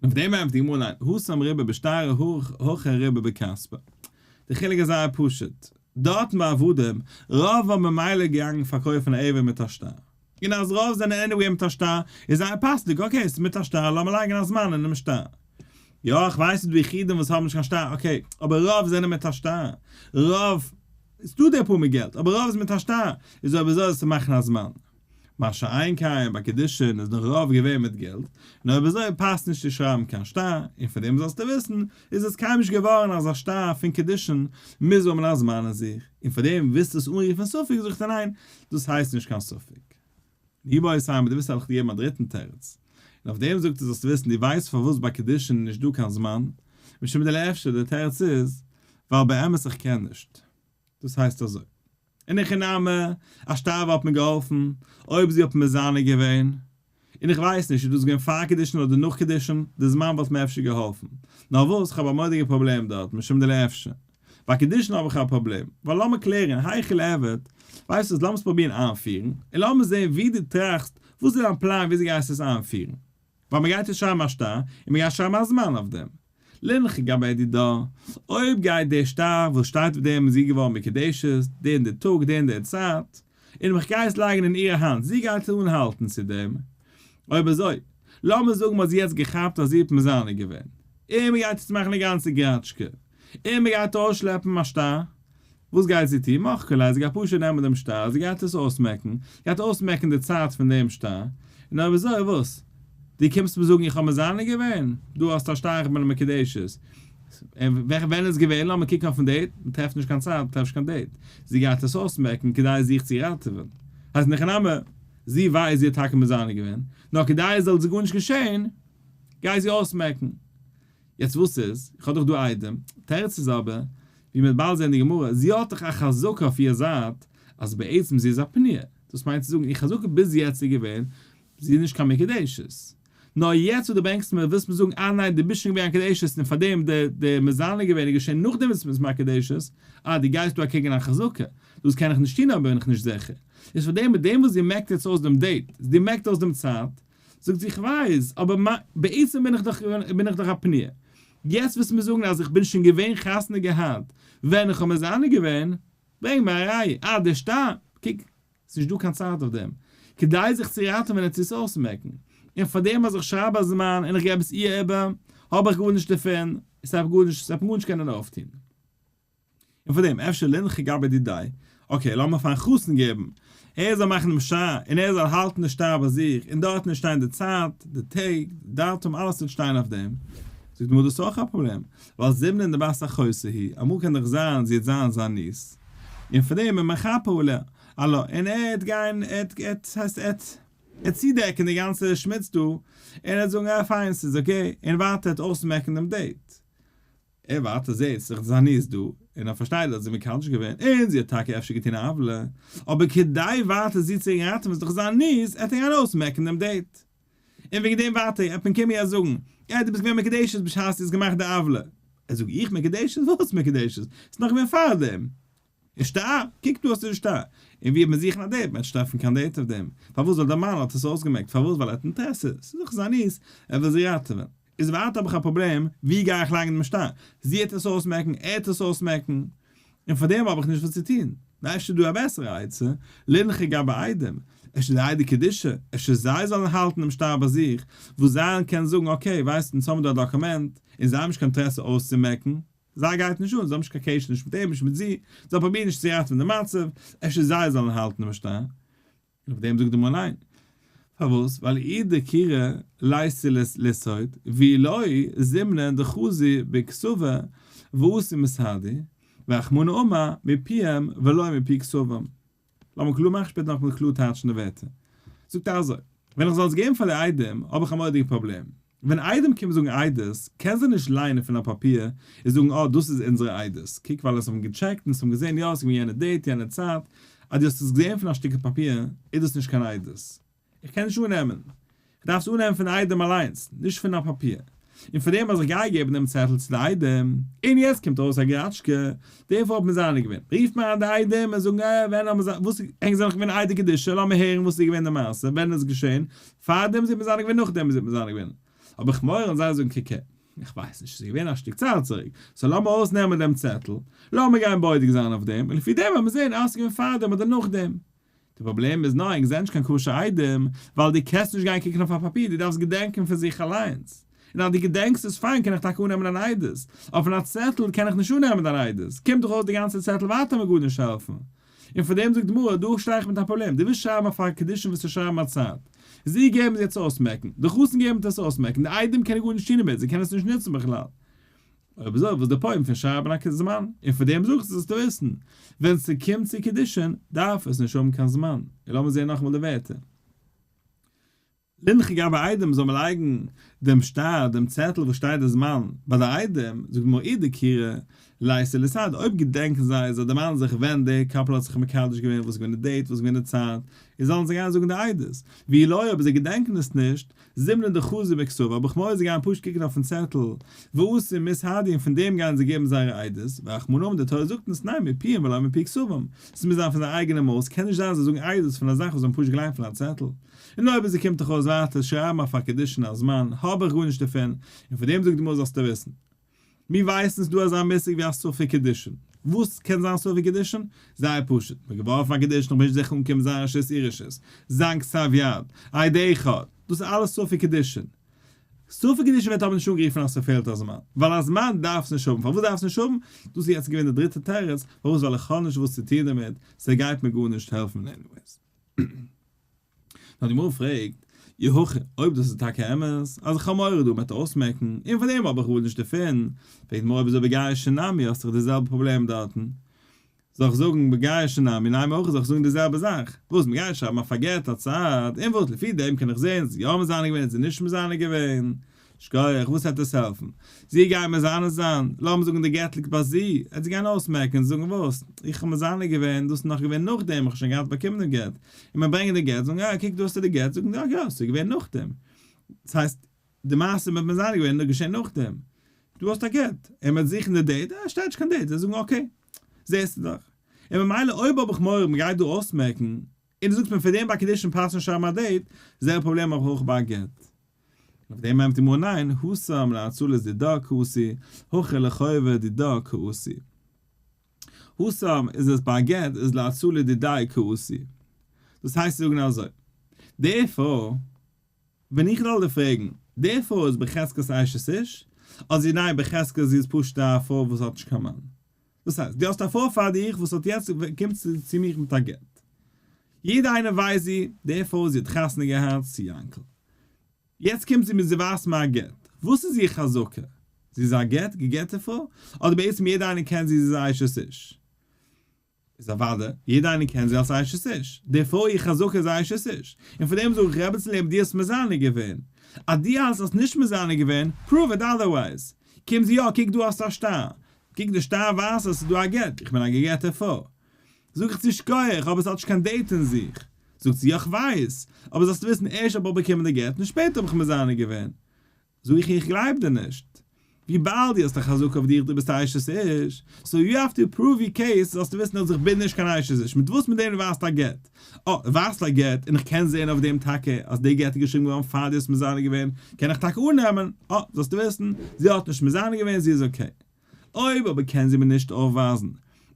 S1: אויף דעם ענטפערט די גמרא ניין, התם רובא בשטרא הכא רובא בכספא. די חילוק איז זייער פשוט, דארטן ביי עבדים, רוב האבן ממילא געגאנגען פארקויפן א עבד מיט א שטר. און אז רוב זענען anyway מיט א שטר, איז זייער פאסנדיג, okay, ס'איז מיט א שטר, לאמיר לייגן א זמן אינעם שטר. יא, איך ווייס ס'איז דא יחידים וואס האבן נישט קיין שטר, okay, אבער רוב זענען מיט א שטר. רוב, ס'איז דא די פאר מיט געלט, אבער רוב איז מיט א שטר, איז אויב אזוי זאלסטו מאכן א זמן. מה שאין כן ביי קידושין איז דאך רוב געווען מיט געלט, און אויב אזוי פאסט נישט צו שרייבן קיין שטר, און פון דעם זאלסטו וויסן, איז עס קיינמאל נישט געווארן אז א שטר פון קידושין מוז האבן א זמן אין זיך, און פאר דעם ווילסטו עס אנרופן ספק, זאגט ער ניין, דאס הייסט נישט קיין ספק. איבעית אימא, דו ווילסט וועל איך דיר געבן א דריטן תירוץ, און אויף דעם זאגט ער זאלסטו וויסן, דו ווייסט פארוואס ביי קידושין איז נישט דא קיין זמן? משום דלא אפשר, דער תירוץ איז, ווייל באמת איך קען נישט. דאס הייסט אזוי. אין הכי נמי, א שטר וואלט מיר געהאלפן, אויב זי האט מזנה געווען, און איך ווייס נישט איז דאס געווען פאר קידושין אדער נאך קידושין, די זמן וואלט מיר אפשר געהאלפן. נאר וואס, כ'האב א מורא'דיגע פראבלעם דארט, משום דלא אפשר. ביי קידושין האב איך א פראבלעם, ווייל לאמיר קלערן, היכי ליעבד, ווייסט וואס, לאמיר עס פרובירן איינפירן, און לאמיר זען ווי דו טראכסט, וואס איז דיין פלאן וויאזוי גייסטו עס איינפירן. ווייל מ'גייט יעצט שרייבן א שטר, און מ'גייט שרייבן א זמן אויף דעם. לינחה גבי דידה, אויב גייט דער שטר וואס שטייט אויף דעם איז זי געווארן מקודשת, די און די טאג, די און די צייט, און איך גיי עס לייגן אין אירע האנט, זי גייט אנהאלטן צו דעם. אויב אזוי, לאמיר זאגן מ'האט זי יעצט געכאפט אז זי האט מזנה געווען, און מ'גייט יעצט מאכן די גאנצע גראטשקע, און מ'גייט אויסשלעפן א שטר, וואס גייט זי טון? מחקה ליה, זי גייט פשוט נעמען דעם שטר, זי גייט עס אויסמעקן, גייט אויסמעקן די צייט פון דעם שטר, און אויב אזוי וואס? דו קומסט מיר זאגן איך האב מזנה געווען? דא האסטו א שטר איך בין א מקודשת. ווען איז געווען? לאמיר קוקן אויפן date, מען טרעפט נישט קיין צייט, מען טרעפט נישט קיין date. זי גייט עס אויסמעקן כדי זיך צו ראטעווען. הייסט אין הכי נמי, זי ווייסט זי האט טאקע מזנה געווען, נאר כדי עס זאל זי גארנישט געשען, גייט זי אויסמעקן. יעצט וואס איז? איך האב דאך דא עדים. תירוץ איז אבער, ווי מ'וועט באלד זען אין די גמרא, זי האט דאך א חזקה אויף איר זייט אז בעצם זי איז א פנויה. דאס מיינט צו זאגן, איר חזקה ביז יעצט איז געווען, זי איז נישט קיין מקודשת. נאר יעצט וואס דו ברענגסט מיר, ווילסט מיר זאגן, אה ניין, דו ביסט שוין געווען א מקודשת און פארדעם די די מזנה געווען איז געשען נאכדעם וואס מ'איז מקודשת, אה דו גייסט דא אקעגן א חזקה. דאס קען איך נישט טון אויב בין איך נישט זיכער. איז פארדעם מיט דעם וואס זי מעקט יעצט אויס דעם date, זי מעקט אויס דעם צייט, זאגט זי איך ווייס, אבער בעצם בין איך דאך בין איך דאך א פנויה. יעצט ווילסטו מיר זאגן אז איך בין שוין געווען חתונה געהאט ווען איך האב מזנה געווען? ברענג מיר א ראיה. אה דער שטר, קוק, ס'נישט דא קיין צייט אויף דעם. כדי זיך צו ראטעווען און צו עס אויסמעקן. און פאר דעם אז איך שרייב א זמן און איך געב עס איר איבער, האב איך גארנישט דערפון, עס דארף גארנישט, עס וועט מיר גארנישט קענען אויפטון. און פאר דעם אפשר לינחה גבי דידיה. okay, לאמיר פארן חתן געבן, ער זאל מאכן דעם שטר, און ער זאל האלטן די שטר ביי זיך, און דארטן וועט שטיין די צייט, די טעג, די דאטום, אלעס וועט שטיין אויף דעם. זאגט די גמרא דאס איז אויך א פראבלעם, ווייל זימנין דבת אחותו היא, אמאל קען דאך זיין זי וועט זיין זיין niece, און פון דעם איז מחפה עליה, אלא, און ער וועט גיין, ער וועט, ס'הייסט ער וועט צודעקן די גאנצע שמוץ דא, און ער וועט זאגן אה פיין ס'איז okay, און ווייטער ער וועט אויסמעקן דעם date. ער ווייטער זעהט זיך זיין niece דא, און ער פארשטייט אז זי מקדש געווען, און זי האט טאקע אפשר געטון א עוולה, אבער כדי ווייטער זי צו ראטעווען איז דאך זיין niece, ער וועט גיין אויסמעקן דעם date. און וועגן דעם ווייטער ער וועט קומען איר זאגן, אה דו ביסט געווען מקודשת בשעת דו האסט געמאכט די עוולה. ער זאגט איך מקודשת? וואס מקודשת? ס'איז נאך געווען פארדעם. און שטר? קוק דא האסטו די שטר. און ווי וועט מען זוכן א date? מען וועט נישט טרעפן קיין date אויף דעם. פארוואס? ווייל דער מאן האט עס אויסגעמעקט. פארוואס? ווייל ער האט אינטערעסע. ס'איז דאך זיין niece, ער וויל זי ראטעווען. איז ווייטער האב איך א פראבלעם, ווי גיי איך לייגן דעם שטר? זי העט עס אויסמעקן, ער העט עס אויסמעקן. און פאר דעם האב איך נישט וואס צו טון. נו אפשר איז דא א בעסערע עצה, לינחה גבי עדים, אפשר די עדי קדושה, אפשר זיי זאלן האלטן דעם שטר ביי זיך, וואס זיי קענען זאגן okay, ווייסט אונז האבן דא א דאקומענט, און זיי האבן נישט קיין אינטערעסע אויסצומעקן. זיי גייט נישט אן, זיי האבן נישט קיין קשר נישט מיט אים נישט מיט זי, זיי פרובירן נישט צו ראטעווען די מצב, אפשר זיי זאלן האלטן דעם שטר. און אויף דעם זאגט די גמרא ניין. פארוואס? ווייל אי דקירה לייתי לסהוד, ואי לא זימנין דחזו בכתבא ואתו מסהדי, ורחמנא אמר מפיהם ולא מפי כתבם. לאמיר קלאר מאכן שפעטער נאכאמאל קלאר טייטשן די ווערטער. זאגט ער אזוי, ווען איך זאל עס געבן פאר די עדים האב איך א מורא'דיגע פראבלעם. ווען עדים קומען זאגן עדות, קען זיי נישט ליינען פון א פאפיר און זאגן אה דאס איז אונזערע עדות, קוק ווייל עס האבן געטשעקט און עס האבן געזען יא עס איז געווען יענע date יענע צייט, אז דו האסט עס געזען פון א שטיקל פאפיר איז דאס נישט קיין עדות. איך קען נישט אננעמען. איך דארף עס אננעמען פון עדים אליינס, נישט פון א פאפיר. און פאר דעם אז איך גיי געבן דעם צעטל צו די עדים, און יעצט קומט ארויס א גראטשקע, דערפאר האט מען זיינע געווען. רופט מען אן די עדים און זאגן אה, ווען האבן זיי, וואס, ענק זענען דאך געווען עדי קדושה, לאמיר הערן וואס איז געווען די מעשה, ווען איז עס געשען, פארדעם זעט מען זיינע געווען נאכדעם זעט מען זיינע געווען. האב איך מורא און זיי זאגן קוק הער, איך ווייס נישט, ס'איז געווען א שטיק צייט צוריק, so לאמיר אויסנעמען דעם צעטל, לאמיר גיין בודק זיין אויף דעם, און לפי דעם וועט מען זען אז ס'איז געווען פארדעם אדער נאכדעם. די פראבלעם איז נאר ענק זענען נישט קיין כשר'ע עדים, ווייל דו קענסט נישט גיין קוקן אויף א פאפיר, דו דארפסט געדענקען פון זיך אליינס. און אז דו געדענקסט עס פיין קען איך טאקע אננעמען אן עדות, אבער פון א צעטל קען איך נישט אננעמען דיין עדות, קומט דאך אויס די גאנצע צעטל ווייטער מיר גארנישט העלפן. און פון דעם זאגט די גמרא, דא שטיי איך מיט א פראבלעם, דו ווילסט שרייבן אויף א קידושין ווילסטו שרייבן א צייט, זי געבן זי עס אויסמעקן, די חתן געבן עס אויסמעקן, די עדים קענען גארנישט טון דערמיט, זיי קענען עס נישט נוצן בכלל. אויב אזוי וואס איז די point פון שרייבן א זמן? און פון דעם זאגסטו זאלסטו וויסן, ווען ס'קומט צו קידושין דארף עס נישט האבן קיין זמן. און לאמיר זעהן נאכאמאל די ווערטער. לינחה גבי עדים זאל מען לייגן דעם שטר, דעם צעטל וואס שטייט די זמן, ביי די עדים, זאגט גמרא אי דקירי לייתי לסהדי, אויב געדענקן זיי, זיי דערמאנען זיך ווען די couple האט זיך מקדש געווען, וואס איז געווען די date, וואס איז געווען די צייט, און זאלן זיי גיין זאגן די עדות. ואי לא אויב זיי געדענקן עס נישט, זימנין דחזו בכתבא, האב איך מורא זיי גייען פשוט קוקן אויפן צעטל, ואתו מסהדי און פון דעם גייען זיי געבן זייערע עדות, ורחמנא אמר די תורה זאגט אונז ניין מפיהם ולא מפי כתבם, ס'מוז זיין פון זייער אייגענע מויל, ס'קען נישט זיין זיי זאגן עדות פון א זאך וואס זיי האבן פשוט געליינט פון א צעטל. און אויב עס קומט דאך אויס ווייטער שרייבן אויף א קידושין א זמן, האב איך גארנישט דערפון, און פון דעם זאגט די גמרא זאלסטו וויסן. מיר ווייסן ס'דא אזא מושג ווי א ספק קידושין. וואס קען זיין ספק קידושין? זייער פשוט, מ'האט געווארפן א קידושין איך בין נישט זיכער אנקומען זיין רשות איר רשות, זיין כתב יד, עד אחד, דאס איז אלעס ספק קידושין. ספק קידושין ווערט אבער נישט אנגערופן אז ס'פעלט א זמן, ווייל א זמן דארף עס נישט האבן. פארוואס דארף עס נישט האבן? דאס איז יעצט געווען די דריטע תירוץ, פארוואס ווייל איך האב נישט וואס צו טון דערמיט, ס'גייט מיר גארנישט העלפן anyways. נאר די גמרא פרעגט, אי הכי, אויב דאס איז טאקע אמת, אז איך האב מורא דא מ'וועט אויסמעקן, און פון דעם האב איך גארנישט דערפון, פרעגט די גמרא אויב אזוי בגירושין נמי האסט דאך די זעלבע פראבלעם דארטן, זאל איך זאגן בגירושין נמי נימא הכי זאל איך זאגן די זעלבע זאך, וואס מ'גייט שרייבן אויף א גט א צייט, און וואס לפי דעם קען איך זען זי יא מזנה געווען זי נישט מזנה געווען, שכוח, וואס העט עס העלפן? זי גייט מזנה זיין, לאמיר זאגן די גט ליגט ביי זי, העט זי גיין אויסמעקן און זאגן וואס? איך האב מזנה געווען, דאס איז נאך געווען נאכדעם, איך האב שוין געהאט באקומען דעם גט, און מען ברענגט די גט, זאגן אה קוק דא האסטו די גט, זאגן יא יא ס'איז געווען נאכדעם, דאס הייסט די מעשה מיט מזנה געווען איז געשען נאכדעם, דא האסטו א גט, און מען וועט זוכן די date, אה שטייט נישט קיין date, זיי זאגן okay, זעסטו דאך, און ממילא אויב האב איך מורא מען גייט דא אויסמעקן, און דו זאגסט מיר פון דעם ביי קידושין פאסט נישט שרייבן א date, זעלבע פראבלעם האב איך אויך ביי א גט. אויף דעם ענטפערט די גמרא ניין, התם להצלת דידה קאתי, הכא לחובה דידה קאתי. התם איז עס ביי א גט איז להצלה דידיה קאתי. דאס הייסט צו זאגן אזוי, דערפאר ווען איך זאל דיר פרעגן, די פרוי איז בחזקת אשת איש, אדער זי ניין בחזקת זי איז פשוט א פרוי וואס האט נישט קיין מאן? דאס הייסט, דו האסט א פרוי פאר דיך וואס האט יעצט קומט צו מיך מיט א גט. יעדער איינער ווייסט זי, די פרוי זי האט חתונה געהאט צו יענקל. יעצט קומט זי מיט זי ווייזט מיר א גט. וואס איז איר חזקה? זי איז א גט, געגעטע פרוי? אדער בעצם יעדער איינער קען זי זי איז א אשת איש? איז אוודאי, יעדער איינער קען זי אלס אשת איש. די פרוי איר חזקה איז אשת איש. און פאר דעם זאג איך רעבעצן לעבן דו האסט מזנה געווען. אז דו האלסט האסט נישט מזנה געווען, prove it otherwise. קומט זי יא, קוק דא האסטו א שטר. קוק די שטר ווייזט אז ס'איז דא א גט, איך בין א געגעטע פרוי. זאג איך צו שכוח, אבער ס'האט נישט קיין date אין זיך. זאגט זי יא כ'ווייס, אבער זאלסט וויסן ערשט האב איך באקומען די גט און שפעטער האב איך מזנה געווען. זאג איך איך גלייב דיר נישט. וויבאלד דו האסט א חזקה אויף דיך דו ביסט א אשת איש, so you have to prove your case זאלסטו וויסן אז איך בין נישט קיין אשת איש, מיט וואס מיט דעם דו ווייזט א גט? אה, דו ווייזט א גט און איך קען זען אויף דעם טאקע אז די גט איז געשריבן געווארן פאר דו האסט מזנה געווען, קען איך טאקע אננעמען, אה, זאלסטו וויסן, זי האט נישט מזנה געווען זי איז okay. אויב אבער קען זי מיר נישט אויפווייזן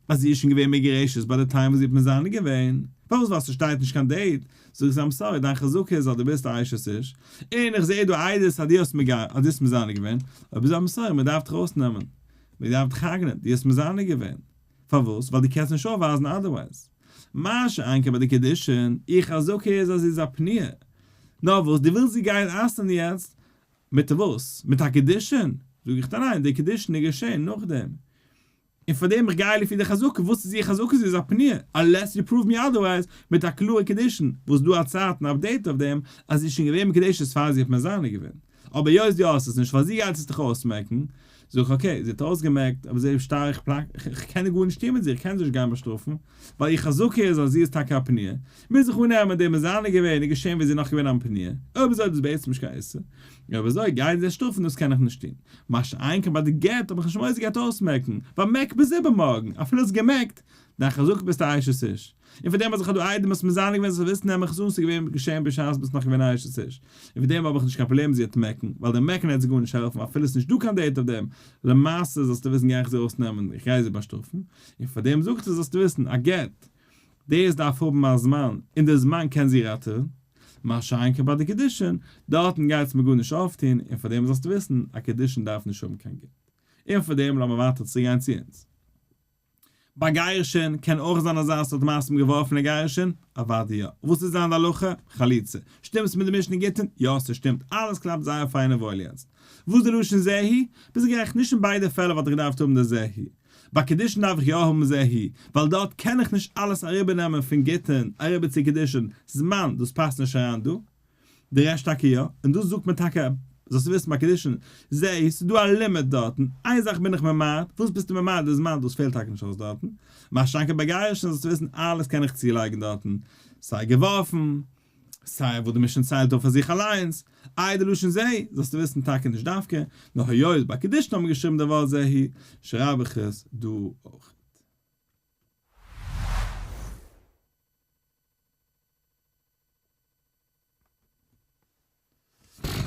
S1: אז זי איז שוין געווען מגורשת ביי די time וואס זי האט מזנה געווען, פארוואס ווייל ס'שטייט נישט קיין date, זאג איך I'm sorry דיין חזקה איז אז דו ביסט א אשת איש, און איך זעה דא עדות אז דו האסט אז דו האסט מזנה געווען, אויב אזוי I'm sorry מ'דארף דיך אויסנעמען, מ'דארף דיך הרג'נען, דו האסט מזנה געווען, פארוואס ווייל דו קענסט נישט אויפווייזן otherwise. מה שאין כן ביי די קידושין, איר חזקה איז אז זי איז א פנויה, נאר וואס דו ווילסט זי גיין אסר'ן יעצט, מיט וואס? מיט א קידושין? זאג איך דיר ניין, די קידושין איז געשען נאכדעם. און פארדעם איך גיי לפי די חזקה, וואס איז איר חזקה? זי איז א פנויה, unless you prove me otherwise, מיט א קלארע קידושין, וואס דא א צייט און update אויף דעם, אז זי איז שוין געווען מקודשת פאר זי האט מזנה געווען. אבער היות דו האסט עס נישט, פאר זי גייט עס דיך אויסמעקן, זאג איך okay, זי האט אויסגעמעקט, אבער זי שטארק פלאק, איך קען גארנישט טון מיט זי, איך קען זי נישט גיין באשטראפן, ווייל איר חזקה איז אז זי איז טאקע א פנויה, מוז איך אננעמען די מזנה געווען איז געשען ווען זי איז נאך געווען א פנויה, אויב אזוי איז דאס בעצם נישט קיין איסור, אויב אזוי גיין זיי שטראפן דאס קען איך נישט טון, מה שאין כן ביי די גט האב איך נישט מורא זי גייט אויסמעקן, ווייל מעק ביז איבערמארגן, אפילו האסט געמעקט, דיין חזקה ביסט א אשת איש. און פאר דעם אז איך האב דא איידעם וואס מזנה געווען זאל וויסן נעם איך עס אן ס'איז געווען געשען בשעת ביסט נאך געווען א אשת איש, און פאר דעם האב איך נישט קיין פראבלעם זי וועט מעקן, ווייל די מעקן העט זי גארנישט העלפן אפילו ס'איז נישט דא קיין date אויף דעם, למעשה זאלסטו וויסן גיי איך זי אויסנעמען איך גיי זי באשטראפן, און פאר דעם זאג איך דיר זאלסטו וויסן א גט דאס דארף האבן א זמן, און די זמן קען זי ראטעווען, מה שאין כן ביי די קידושין, דארטן גייט עס מיר גארנישט אויפטון, און פאר דעם זאלסטו וויסן א קידושין דארף נישט האבן קיין גט. און פאר דעם לאמיר ווייטער צוריק גיין צו אונז. ביי גירושין קען אויך זיין אזא סארט מעשה מיט געווארפענע גירושין? אוודאי יא. וואס איז זיין די הלכה? חליצה. שטימט עס מיט די משנה גיטין? יא ס'שטימט. אלעס קלאפט זייער פיין און וואויל יעצט. וואס די לשון זה היא? ביסט גערעכט נישט אין ביידע פעלער וואלט איך געדארפט האבן די זה היא. ביי קידושין דארף איך יא האבן זה היא, ווייל דארט קען איך נישט אלעס אריבערנעמען פון גיטין אריבער צו קידושין, זמן, דאס פאסט נישט אריין דא. די רעשט טאקע יא, און דאס זאגט מען טאקע, זאלסטו וויסן ביי קידושין, זע איך ס'איז דא א לימיט דארטן, איין זאך בין איך ממעט, וואס ביסטו ממעט די זמן, דאס פעלט טאקע נישט אויס דארטן, מה שאין כן ביי גירושין זאלסטו וויסן אלעס קען איך צולייגן דארטן, סיי געווארפן, סיי וואס די משנה ציילט אויף פאר זיך אליינס, איי די לשון זה, זאלסטו וויסן טאקע נישט דווקא, נאר היות ביי קידושין האט מען געשריבן די ווארט זה היא, שרייב איך עס דא אויך.